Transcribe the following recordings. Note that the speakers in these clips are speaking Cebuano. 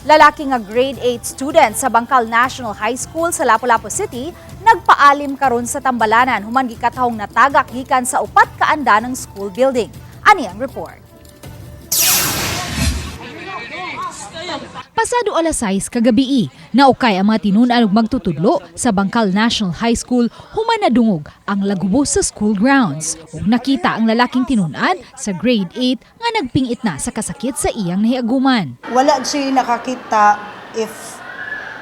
Lalaki nga grade 8 student sa Bangkal National High School sa Lapu-Lapu City nagpaalim karon sa tambalanan human gikatahong natagak gikan sa upat ka andan ng school building. Ani ang report. Pasado alas 6 kagabii, naukay ang mga tinun-an ug magtutudlo sa Bangkal National High School human nadungog ang lagubo sa school grounds. Ug nakita ang lalaking tinun-an sa grade 8 nga nagpingit na sa kasakit sa iyang nahiaguman. Wala siya nakakita if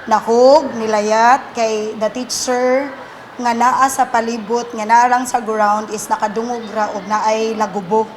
nahog, nilayat, kay the teacher nga naa sa palibot, nga naa lang sa ground is nakadungog ra og naay lagubo.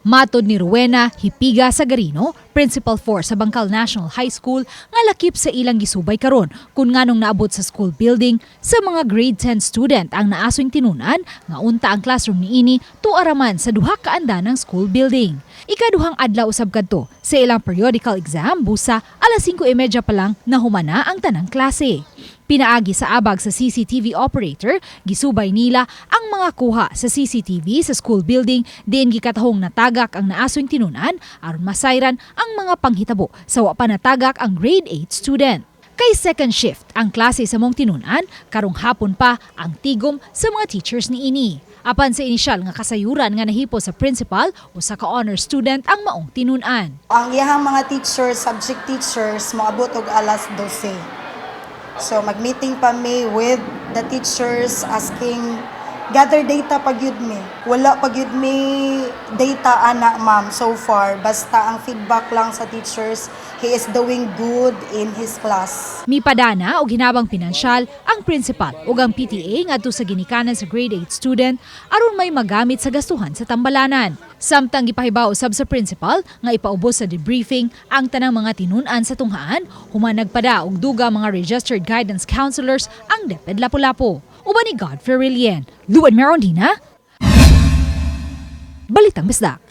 Matod ni Rowena Hipiga Sagarino, Principal 4 sa Bangkal National High School, nga lakip sa ilang gisubay karon kung nganong naabot sa school building sa mga grade 10 student ang naasoing tinun-an nga unta ang classroom niini tuaraman sa duha ka andan ng school building. Ikaduhang adlaw usab kadto sa ilang periodical exam busa alas 5:30 pa lang nahumana ang tanang klase. Pinaagi sa abag sa CCTV operator, gisubay nila ang mga kuha sa CCTV sa school building diin gikatahong natagak ang naasoing tinun-an aron masayran ang mga panghitabo sa wa pa natagak ang grade 8 student. Kay second shift ang klase sa maong tinun-an, karong hapon pa ang tigom sa mga teachers niini. Apan sa inisyal nga kasayuran nga nahipo sa principal, usa ka honor student ang maong tinun-an. Ang iyahang mga teachers, subject teachers, moabot og alas 12. So mag-meeting pa mi with the teachers asking gather data pa gyud mi. Wala pa gyud mi data ana, ma'am, so far. Basta ang feedback lang sa teachers, he is doing good in his class. Mipadana og hinabang pinansyal ang principal ug ang PTA ngadto sa ginikanan sa grade 8 student aron may magamit sa gastuhan sa tambalanan. Samtang gipahibaw usab sa principal nga ipaubos sa debriefing ang tanang mga tinun-an sa tunghaan, human nagpada og duga mga registered guidance counselors ang DepEd Lapu-Lapu. Uban ni Godfrey Rilien, Luan Merondina, Balitang Bisdak.